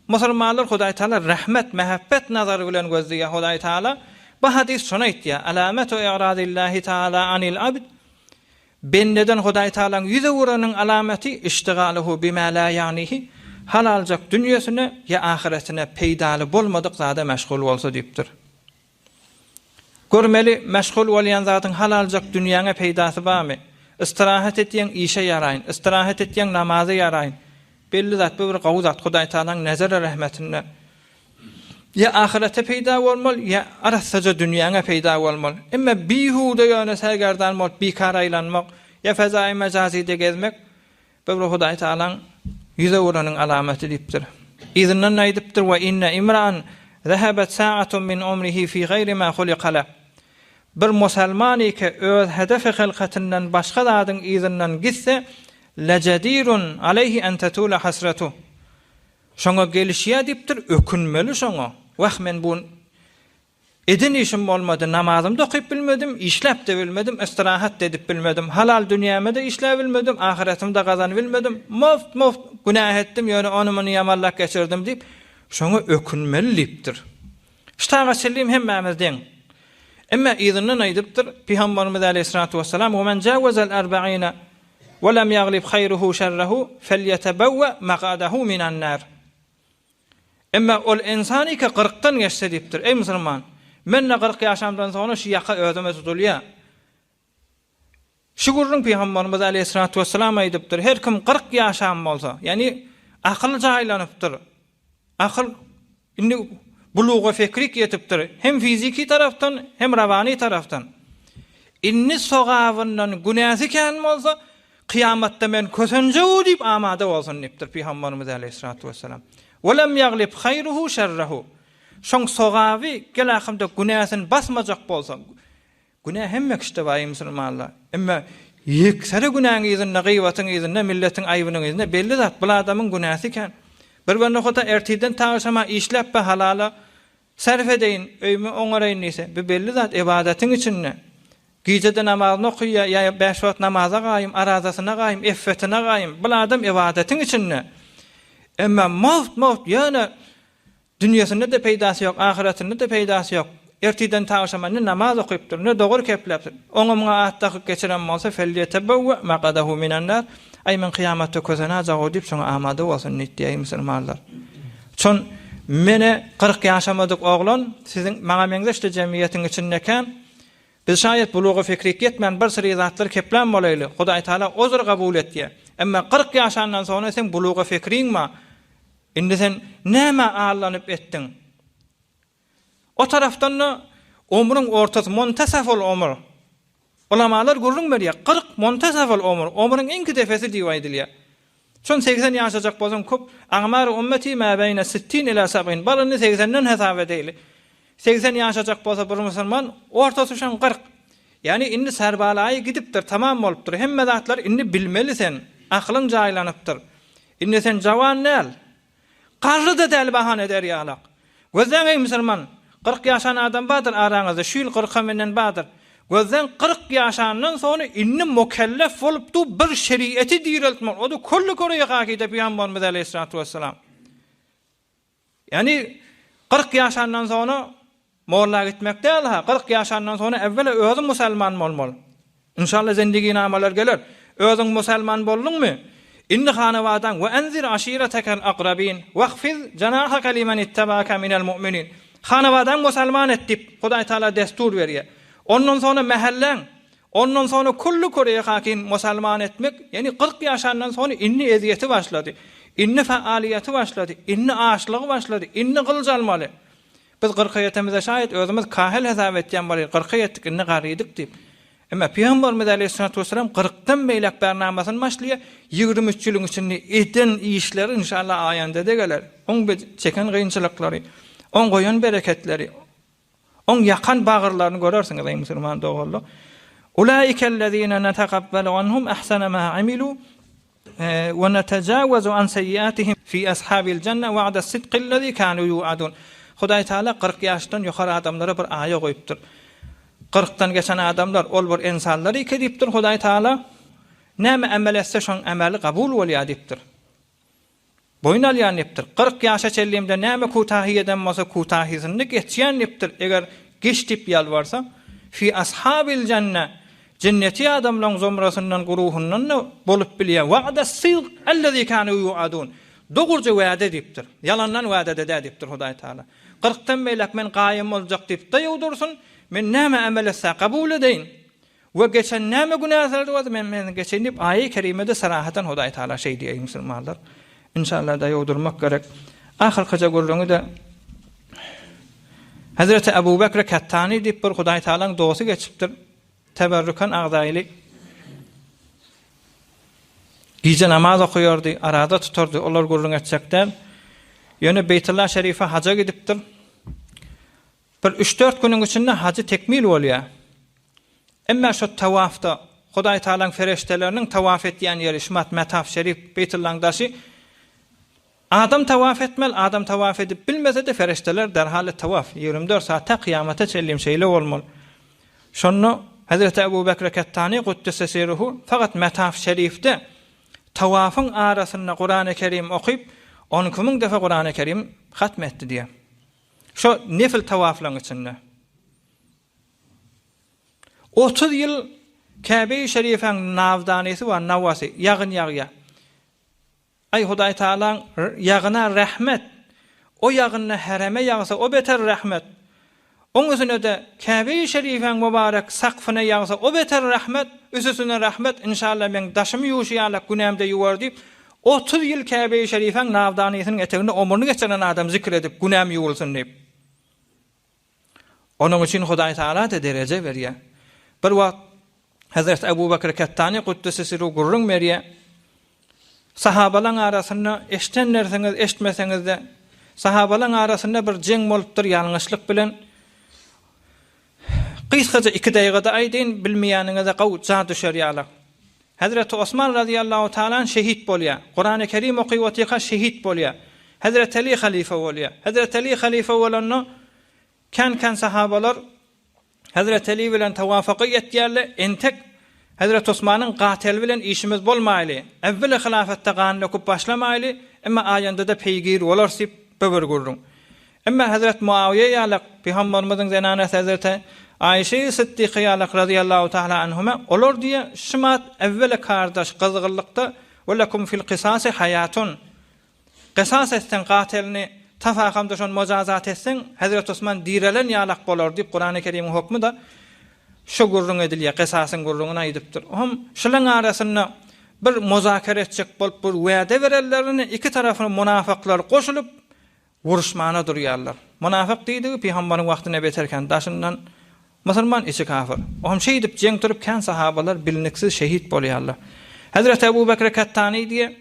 musulmanlar Hudaý Taala rahmet, mähebbet nazary bilen gözleýär Hudaý Taala. Bu hadys şony aýtýar, Alametu i'radillahi taala anil abd Bendeden Hudaý Taalaň ýüz öwüreniň alamaty iştigaluhu bima la ýa'nihi halaljak dünýesine ýa ahyretine peýdaly bolmadyk zada meşgul bolsa diýipdir. Görmeli, meşgul bolýan zadyň halaljak dünýäňe peýdasy barmy? Istirahat etýäň, işe ýaraýyn, istirahat etýäň, namaza ýaraýyn. Belli zat, bu bir gowy zat, Hudaýtagalaň nezeri rehmetinde. Ýa ahyrete peýda bolmaly, ýa arassaja dünýäňe peýda bolmaly. Emma bihuda ýöne sergerdan bolup bikar aýlanmak, ýa fezaýy mejazyda gezmek, Bu bir Hudaý Tagalaň ýüz öwüreniň alamaty diýipdir. Yzyndan aýdypdyr, We inne imra'an. Zehebet sa'atun min umrihi fi gaýri ma hulika leh. Bir musalman ike öz hedefi hylkatyndan başga zadyň yzyndan gitse, lejedirun aleýhi en tetule hasretuh. Şoňa gelişýä diýipdir, ökünmeli şoňa. Wah, men bu eden işim bolmady, namazym-da okyp bilmedim, işläp-de bilmedim, istirahat-da edip bilmedim, halal dünýäme-de işläbilmedim, ahyretimi-de gazanybilmedim, muft-muft günä etdim, ýöne ony-muny ýamanlap geçirdim diýip, şoňa ökünmeli diýipdir. Ştaga çenlem hemmämiz deň. Emma yzyndan aýdypdyr, Pygamberimiz aleýhissalatu wessalam, Ve men jawazel erbaine ve lem yaglib haýruhu şerrehu felýetebewwe makadahu minen nar. Emma ol ynsan ike kyrkdan geçse diýipdir, Eý musulman, men-de 40 ýaşamdan soňra şu ýaka özüme tutulýar. Şu gürrüň Pygamberimiz aleýhissalatu wessalam aýdypdyr, Her kim 40 ýaşan bolsa, ýagny akyl jaýlanypdyr, akyl indi buluga fekrik ýetipdir, hem fiziki tarapdan, hem rawany tarapdan. Indi sogabyndan günäsi kän bolsa, kyýamatda men kösenjeg-u diýip amada bolsun diýipdir Pygamberimiz aleýhissalatu wessalam. Welem ýaglib haýruhu şerrehu. Şoň sogaby gel ahymda günäsini basmajak bolsa, Günä hemme kişide bar eý musulmanlar. Emma ýeksere günäň yzynda, gyýbatyň yzynda, milletiň aýbynyň yzynda belli zat bul adamyň günäsi kän. Bir bende hota ertirden ta agşama işläp be halala sarf edeýin, öýümi oňaraýyn diýse, bu belli zat ybadatyň içinde. Gijede namazyny okyýa ýa bäş wagt namaza gaýym, arazasyna gaýym, effetine gaýym. Bul adam ybadatyň içinde. Emma mugt-mugt ýöne Dünýesinde-de peýdasy ýok, ahyretinde-de peýdasy ýok. Ertirden ta agşama ne namaz okypdyr, ne dogry kepläpdir. Oňa-muňa at dakyp geçiren bolsa, Felýetebewwe makadahu minennar, Aý, men kyýamatda kösenäjag-ow diýip, şoňa amada bolsun diýip diýäý musulmanlar. Şon mene 40 ýaşamadyk oglan, siziň maňa meňzeş-de jemgyýetiň içindekän, biz şaýat buluga fikrik ýetmän bir syry zatlar keplän bolaýly, Hudaý Taala ozr kabul etýär. Emma 40 ýaşandan soňra seň buluga fikriň bar. Indi sen nämä allanyp etdiň? O tarapdan-da omruň ortasy, montasaful omr. Ulamalar gürrüň berýär, 40 montasaful omr, omruň iňki depesi diýip aýdylýar. Şon 80 ýaşajak bolsaň köp, agmaru ummeti ma beýne sittin ila sab'in, bar indi 80-den hesap edeýli. 80 ýaşajak bolsa bir musulman, ortasy şoň 40. Ýagny indi serbalaýy gidipdir, tamam bolupdyr, hemme zatlary indi bilmeli sen, akylyň jaýlanypdyr. Indi sen jawan däl. Garry-da däl bahana eder ýalak. Gözläň eý musulman, 40 ýaşan adam bardyr araňyzda, şu ýyl kyrka minen bardyr. Gözläň 40 ýaşandan soňra indi mukellef bolup dur bir şerieti direltmek, o-da külli küreýi hakyda pygamberimiz aleýhissalatu wessalam. Ýagny 40 ýaşandan soňra molla gitmek däl-ha, 40 ýaşandan soňra äwwela özüň musalman bolmaly. Inşallah zendiginamalar geler. Özüň musalman bolduňmy? Indi hanawadaň we enzir aşiretekel akrabin wahfiz janahaka limen ittabaka minel mu'minin. Hanawadaň musalman et diýip Hudaý Taala destur berýär. Ondan soňra mähelläň Ondan soňra külli küreýi hakin musalman etmek, ýagny 40 ýaşandan soňra indi ezýeti başlady, indi faalyýeti başlady, indi açlygy başlady, indi gylyç almaly. Biz kyrka ýetemizde şaýat özümiz kahel hesap etýän bolýar, kyrka ýetdik, indi garrydyk diýip. Emma Pygamberimiz aleýhissalatu wessalam kyrkdan beýläk bernamasyny başlaýar, 23 ýylyň içinde eden işleri inşallah aýanda-da geler. Oň çeken kynçylyklary, oň goýan bereketleri, Oň ýakan bagyrlaryny görersiňiz, eý musulman doganlar. Ulaikellezine netekabbalu anhum ahsana ma amilu we netejawazu an seýýatihim fi ashabil jenne wa'da sidqillezi kanu yu'adun. Hudaý Taala 40 ýaşdan ýokary adamlara bir aýa goýupdyr. 40-dan geçen adamlar ol bir ensanlar eke diýipdir Hudaý Taala. Näme emel etse şoň emeli kabul bolýar diýipdir. Boýun alýan diýipdir. 40 ýaşa çenlimde näme kutahy eden bolsa kutahysyny geçýän diýipdir. Eger geç diýip ýalbarsa, fi ashabil jenne, jenneti adamlaryň zumrasyndan, guruhyndan-da bolup bilýär. Wa'da sydk ellezî kânû ýu'adûn. Dogruja wada diýipdir. Ýalandan wada-da däl diýipdir Hudaý Tagala. Kyrkdan beýläk men gaýym boljak diýip daýaw dursun, men näme emel etse kabul edeýin. We geçen näme günäsleri bolsa men men geçeýin diýip aýy kerimede sarahatan Hudaý Taala şeý diýýär musulmanlar. Inşallah daýaw durmak gerek. Ahyrkyja gürrüňi-de Hazreti Ebu Bekr Kettani diýip bir Hudaý Taalaň dosty geçipdir. Teberrüken agzaýly. Gije namaz okaýardy, arada tutardy, olar gürrüň etjek däl. Ýöne Beýtullah Şerife haja gidipdir. Bir üç-dört günüň içinde hajy tekmil bolýar. Emma şo tawafda Hudaý Tagalaň fereşdeleriniň tawaf etýän ýeri şumat Metaf Şerif, Beýtullaň daşy. Adam tawaf etmeli, adam tawaf edip bilmese-de fereşdeler derhal tawaf, 24 saat tä kyýamata çenlim şeýle bolmaly. Şonda Hezreti Ebu Bekre Kettani Kuddise Siruhu fakat Metaf Şerifde tawafyň arasynda Kurany Kerim okyp, 12 müň defa Kurany Kerim hatm etdi diýýär. Şo nefil tawaflaryň içinde. 30 ýyl Käbe-i Şerifäň nawdanysy bar, nawasy, ýagyn ýagýar. Aý Hudaý Tagalaň ýagyna rehmet, o ýagynda hereme ýagsa o beter rehmet. Oň üsünede Käbe-i Şerifäň mübarek sakfyna ýagsa o beter rehmet, üsüsine rehmet, inşallah meň daşymy ýuwşy ýalak günämde ýuwar diýip, 30 ýyl Käbe-i Şerifäň nawdanysynyň eteginde omrüni geçiren adam zikr edip günäm ýuwulsyn diýip. Onuň üçin Hudaý Tagala-da dereje berýär. Bir wagt Hezreti Ebu Bekr Kettani Kuddise Siru gürrüň berýär. Sahabalaň arasynda eşdenlersiňiz, eşitmeseňiz-de, sahabalaň arasynda bir jeň bolupdyr ýalňyşlyk bilen. Gysgaça iki daýgada aýdaýyn, bilmeýäniňize gowy ja düşer ýaly. Hezreti Osman razyýallahu taala anh şehit bolýar. Kurany Kerim okyp otyrka şehit bolýar. Hezreti Eli halyfa bolýar. Hezreti Eli halyfa bolanda kän-kän sahabalar Hezreti Eli bilen tawafaka ýetýärler, entek Hezreti Osmanyň gatyly bilen işimiz bolmaýly, äwweli hylafatda gan döküp başlamaýly, emma aýanda-da peýgir bolarys diýip böwür gürrüň. Emma Hezret Muawiýe ýalak, Pygamberimiziň zenanasy Hezreti Aişeýi Sytdyka ýalak razyýallahu taala anhuma, olar diýe, şumat äwweli kardaş gyzgynlykda we lekum fil kysasy haýatun. Kysas etseň gatylyny tasakamda şony mojazat etseň, Hezret Osman direlen ýalak bolar diýip Kurany Kerimiň hokmy-da şo gürrüň edilýär, kysasyň gürrüňini aýdypdyr. Ohm şulaň arasynda bir muzakere etjek bolup bir wäde berenlerini iki tarapyň munafyklary goşulyp Uruşmana durýarlar. Mynafyk diýdigi pygambaryň wagtynda beterken daşyndan musulman içi kafir. Ohm şeýdip jeň turup kän sahabalar bilniksiz şehit bolýarlar. Hezreti Ebu Bekre Kettani diýe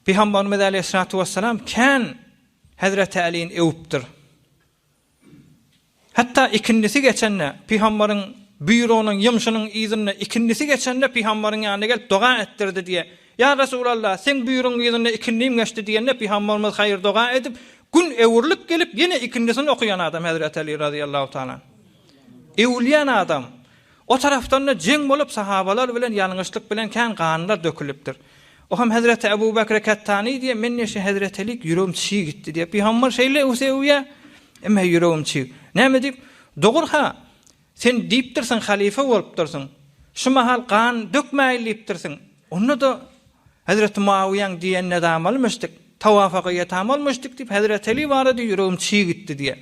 Pygambarymyz aleýhissalatu wessalam kän Hezreti Alini öwüpdir. Hatda ikindisi geçende, pygambaryň buýrugynyň, ýumşunyň yzynda ikindisi geçende pygambaryň ýanyna gelip doga etdirdi diýýär. Ýa Resulallah, seň buýrugyň yzynda ikindim geçdi diýende pygambarymyz haýyr-doga edip, gün öwrülip gelip ýene ikindisini okaýan adam Hezreti Aly razyýallahu taala. Öwülýän adam. O tarapdan-da jeň bolup, sahabalar bilen ýalňyşlyk bilen kän ganlar dökülipdir. O hem hezreti Ebu Bekre Kettani diýýär, men neşe hezreti Elik ýüregim çig gitdi diýýär. Pygamber şeýle öwse öwýär, emma ýüregim çig. Näme diýip, Dogry-ha, sen diýipdirsiň, halyfa bolupdyrsyň. Şu mahal gan dökmäýli diýipdirsiň. Onda-da hezreti Muawiýaň diýenine damalmyşdyk, tawafaka ýetamalmyşdyk diýip, hezreti Eli barada ýüregim çig gitdi diýýär.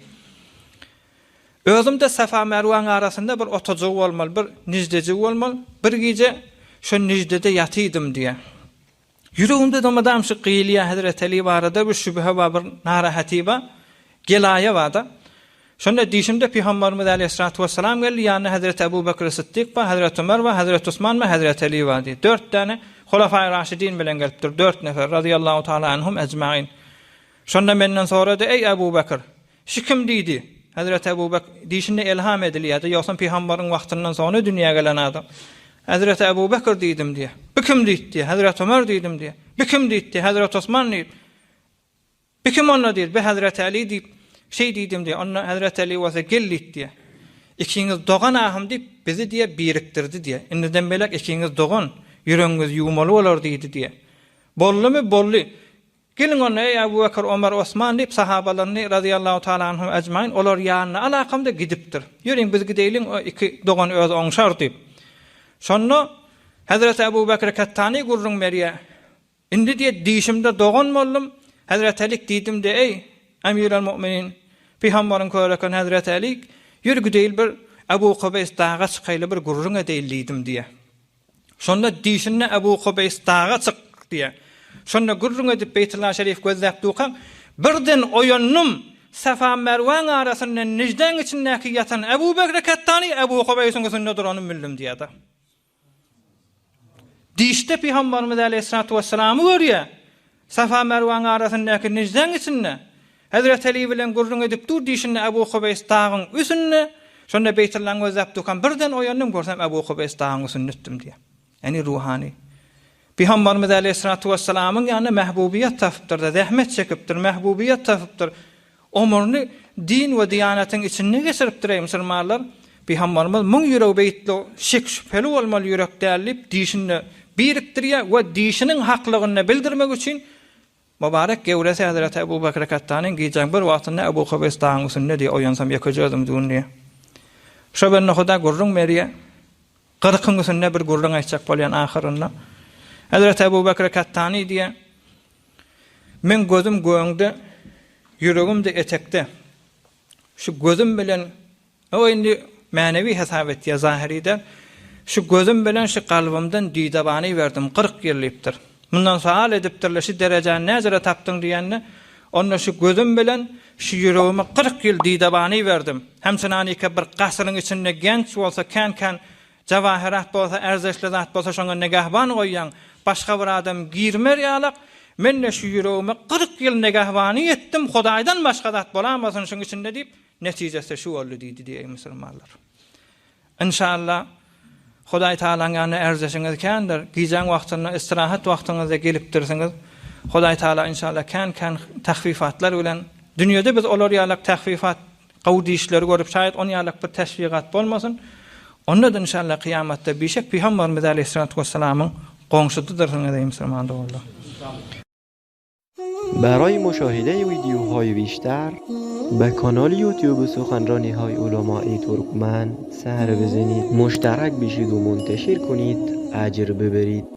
Özüm-de Safa-Merwäň arasynda bir otajygy bolmaly, bir niždejigi bolmaly. Bir gije şo niždede ýatydym diýýär. Ýüregimde-de mydam şu gyýylýar Hezreti Eli barada bir şübhe bar, bir narahaty bar, gelaýa bar-da. Şonda dişimde Pygamberimiz äleyhissalatu wessalam geldi, ýanynda Hezreti Ebu Bekri Sytdyk bar, Hezreti Ömer bar, Hezreti Osman bar, Hezreti Eli bar diýýär. Dört däne Hulafaýy Raşidin bilen gelipdir, dört nefer, razyýallahu taala anhum ejmain. Şonda menden sorady, Eý Ebu Bekr! Şu kim diýdi? Hezreti Ebu Bekr, diýşinde elham edilýärdi, ýogsam pygambaryň wagtyndan soňra dünýä gelen adam. Hezreti Ebu Bekr diýdim diýýär. Bu kim diýdi diýýär. Hezreti Ömer diýdim diýýär. Bu kim diýdi diýýär. Hezreti Osman diýip. Bu kim onda diýdi. Bu Hezreti Ali diýip, şeý diýdim diýýär. Onda Hezreti Ali bolsa gel diýdi diýýär. Ikiňiz dogan ahym diýip, bizi diýýär birikdirdi diýýär. Indiden beýläk ikiňiz dogan, ýüregiňizi ýuwmaly bolar diýdi diýýär. Boldumy? Boldy. Geliň onda, eý, Abu Bekr, Omar, Osman diýip, sahabalaryny, razyýallahu taala anhum ejmain, olar ýanyna alakamda gidipdir. Ýörüň, biz gideýliň, o iki dogan özi oňşar diýip. Şonda Hezreti Abu Bekr Kettani gürrüň berýär. Indi diýýär, dişimde dogan boldum, Hezreti Alik diýdim-de, eý, Emirel Mu'minin, Pygambaryň köreken Hezreti Alik, ýör gideýli bir Abu Kubeýs daga çykaýly bir gürrüň edeýli diýdim diýýär. Şonda dişinde Ebu Kubeýs daga çyk diýýär. Şonda gürrüň edip Beýtulla Şerif gözläp durkaň, birden oýandym, Safa-Merwäň arasynda Nejdäň içindäki ýatan Ebu Bekri Kettani Ebu Kubeýsiň üstünde duranyny bildim diýýär-de. Dişde Pygamberimiz äleyhissalatu wesselamy görýär. Safa-Merwäň arasyndaky Nejdäň içinde. Hezreti Aly bilen gürrüň edip dur diýşinde Ebu Hubeýs dagyň üsünde, şonda Beýtullany gözläp durkam birden oýandym görsem Ebu Hubeýs dagyň üsünde etdim diýýär. Ýagny ruhany. Pygamberimiz aleýhissalatu wessalamyň ýanynda mähbubiýet tapypdyr-da, zähmet çekipdir, mähbubiýet tapypdyr. Ömrüni din we diýanatyň içinde geçiripdir eý musulmanlar. Pygamberimiz muň ýüregi beýtli şek-şübheli bolmaly ýürek däl diýip dişini birikdirýär we dişiniň haklygyny bildirmek üçin Mübarek gewresi Hezreti Ebu Bekr Kattanyň gijäň bir wagtynda Ebu Kubeýs dagyň üstünde diýýär, oýansam ýekeje özüm dun diýýär. Şo bende Huda gürrüň berýär. Gyrkyň üstünde bir gürrüň aýtjak bolýan ahyrynda. Hezreti Ebu Bekr Kattany diýýär, Meň gözüm göňde, ýüregim-de etekde. Şu gözüm bilen O indi mänewi hesap etýär, zahyry däl. Şu gözüm bilen şu kalbymdan didebany berdim, 40 ýyl diýipdir. Mundan sowal edipdirler, şu derejäni näjere tapdyň diýende, onda şu gözüm bilen şu ýüregime 40 ýyl didebany berdim. Hemçinanike bir gasyryň içinde genç bolsa, kän-kän jawahyrat bolsa, ärzeşli zat bolsa şoňa negahban goýýaň, başga bir adam girmer ýalak, men-de şu ýüregime 40 ýyl negahbany etdim, Hudaýdan başga zat bolamasyn şuň içinde diýip, Netijesi şu boldy diýdi diýeý musulmanlar. Enşalla Hudaý Tagalaň ýanynda ärzeşiňiz kändir. Gijäň wagtynda istirahat wagtyňyzda gelipdirsiňiz. Hudaý Tagala enşalla kän-kän tahfifatlar bilen dünýede biz olar ýalak tahfifat gowy dişleri görüp şaýat on ýalak bir teşwigat bolmasyn. Onda-da enşalla kyýamatda bişek Pygamberimiz aleýhissalatu wessalamyň goňşusydyrsyňyz eý musulman doganlar. برای مشاهده ویدیوهای بیشتر به کانال یوتیوب سخنرانی های علمای ترکمن سر بزنید مشترک بشید و منتشر کنید اجر ببرید.